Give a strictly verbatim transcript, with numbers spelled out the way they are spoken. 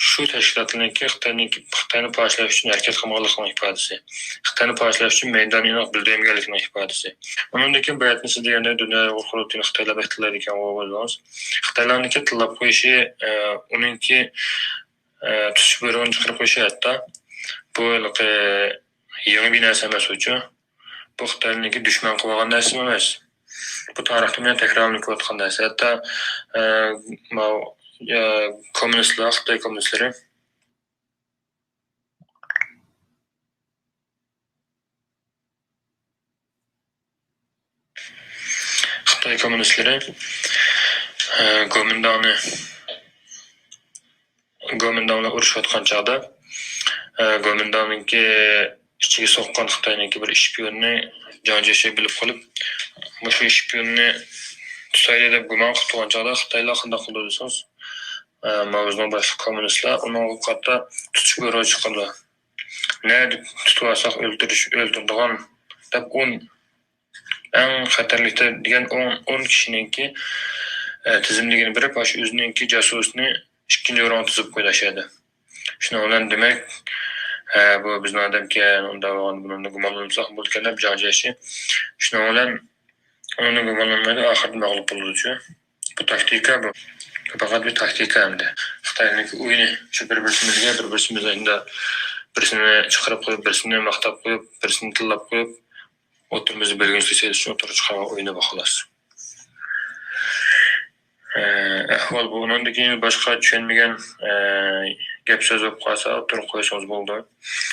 شۇ تەشكىلاتلارنىڭكى خىتاينىڭكى، خىتاينى پارچىلاش ئۈچۈن ھەرىكەت قىلمىغانلىقىنىڭ ئىپادىسى. خىتاينى پارچىلاش ئۈچۈن مەيداننى ئېنىق بىلدۈرمىگەنلىكىنىڭ ئىپادىسى. ئۇنىڭدىن كېيىن بۇ يەردە سىز دېگەندەك دۇنيا ئۇيغۇر قۇرۇلتىيىنى خىتايلار بەك تىللايدىكەن، ئۇ بىلدىڭىز. خىتايلارنىڭكى تىللاپ قويۇشى، ئە، ئۇنىڭكى، ئە، تۇتۇش بۇيرۇغىنى چىقىرىپ قويۇشى ھەتتا بۇ ھېلىقى يېڭى بىر نەرسە ئەمەس ئۇچۇ. بۇ خىتاينىڭكى دۈشمەن قىلىۋالغان نەرسە ئەمەس. بۇ تارىختا مەن تەكرارلىنىپ كېلىۋاتقان نەرسە. ھەتتا، ئە، ماۋۇ، ئە، كوممۇنىستلار، خىتاي كوممۇنىستلىرى، خىتاي كوممۇنىستلىرى، ئە، گومىنداڭنى گومىنداڭ بىلەن ئۇرۇشۇۋاتقان چاغدا، ئە، گومىنداڭنىڭكى ئىچىگە سوققان خىتاينىڭكى بىر شپىيونىنى جاڭ جيېشى بىلىپ قېلىپ، مۇشۇ شپىيوننى تۇتايلى دەپ گۇمان قىلىپ تۇرغان چاغدا خىتايلار قانداق قىلدى دېسىڭىز، ئە، ماۋزېدۇڭ باشلىق كوممۇنىستلار ئۇنىڭغا قارىتا تۇتۇش بۇيرۇغى چىقىرىدۇ. نەدە تۇتۇۋالساق ئۆلتۈرۈش، ئۆلتۈرىدىغان دەپ ئون ئەڭ خەتەرلىك دە-، دېگەن ئون، ئون كىشىنىڭكى، ئە، تىزىملىكىنى بېرىپ، ئاشۇ ئۆزىنىڭكى جاسۇسىنى ئىككىنچى ئورۇنغا تىزىپ قويدى ئاشۇ يەردە. شۇنىڭ بىلەن دېمەك، ھە، بۇ بىزنىڭ ئادەمكەن، ئۇنداق بولغان، بۇنىڭدا گۇمانلانمىساق بولىدىكەن دەپ جاڭ جيېشى. شۇنىڭ بىلەن ئۇنى گۇمانلانمايدۇ، ئاخىرىدا مەغلۇپ بولىدۇچۇ. بۇ تاكتىكا بۇ. بۇ پەقەت بىر تاكتىكا ئەمدى. خىتاينىڭكى ئويۇنى شۇ بىر-بىرسىمىزگە، بىر-بىرسىمىز ئەمدى بىرسىنى چىقىرىپ قويۇپ، بىرسىنى ماختاپ قويۇپ، بىرسىنى تىللاپ قويۇپ، ئوتتۇرىمىزدا بۆلگۈنچىلىك سېلىش ئۈچۈن ئوتتۇرىغا چىقارغان ئويۇنى بۇ، خالاس. ئەھۋال بۇ. ئۇنىڭدىن كېيىن باشقا چۈشەنمىگەن، ئە، گەپ سۆز بولۇپ قالسا، ئوتتۇرىغا قويسىڭىز بولىدۇ.